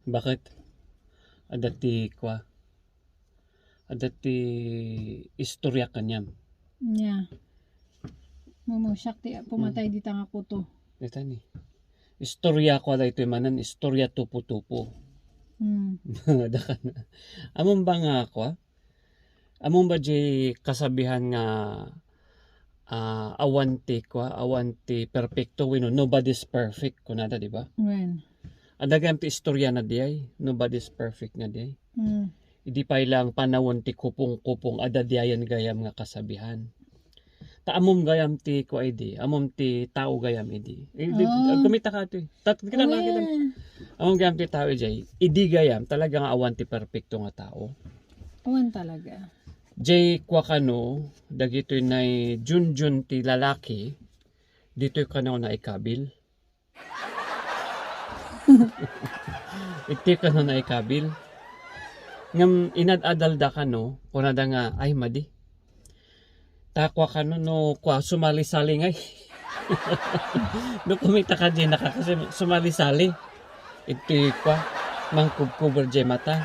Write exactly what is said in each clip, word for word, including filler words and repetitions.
Bakit? Adda ti kua. Adda ti istorya kaniam. Nya. Mumusiak ti pumatay Hmm. dita nga kuto. Dita ni. Istorya ko daytoy manen, istorya tupo-tupo. Hmm. Dakana. Amon ba nga kua? Amon ba di kasabihan nga, ah, awan ti kua, awan ti perfecto, wenno nobody's perfect, kunada, di ba? Wen. Adda gayam ti istorya na diay, nobody's perfect nga diay. Hmm. Idi pay lang panawon ti kupong-kupong, adda diayen gayam nga kasabihan. Ta amom gayam ti kua idi, amom ti tao gayam idi. Eh, di, Ah. kumita ka to eh. Tat-, kita Oh, lang, kita. Yeah. Amom gayam ti tao idi. Idi gayam, talaga nga awan ti perfecto nga tao. Awan talaga. Jay kua kano, dagitoy nay junjun ti lalaki, ditoy kano naikabil. Iti kano naikabil. Ngem inad-adalda kano, kunada nga, "Ay, madi." Ta kua kano no kua, sumali-sali ngay. No kumita ka di nakakasi-, sumali-sali. Iti kua, mangkubkuber di mata.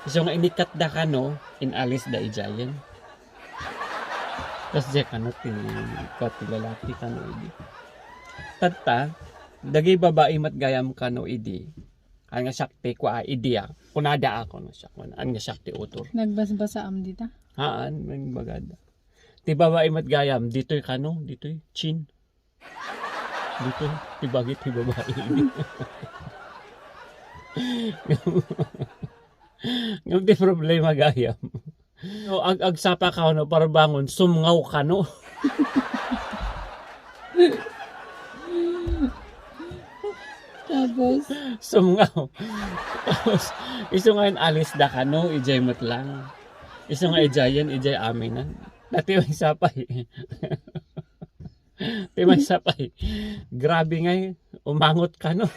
Isu nga inikatda kano, inalisda idiayen. Kas di kano ti, kua ti lalaki kano idi. Tatta, dagiti babai met gayam kano idi. An nga siak ti kua idi a. Kunada ako no siak. An nga siak ti utor. Nagbasbasaam dita? Haan, nagbagada. Ti babai met gayam, ditoy kano, ditoy, chin. Ditoy, ti bagit ti babai. Ngem ti problema gayam. No, ag-, agsapa ka no parbangon, sumngaw kano. Tapos? Sumngaw. Tapos, isu nga inalisda kano, ijay met lang. Isu nga ijayen, ijay aminan. Dati may sapay. Ti may sapay. Grabe ngay, umangot kano.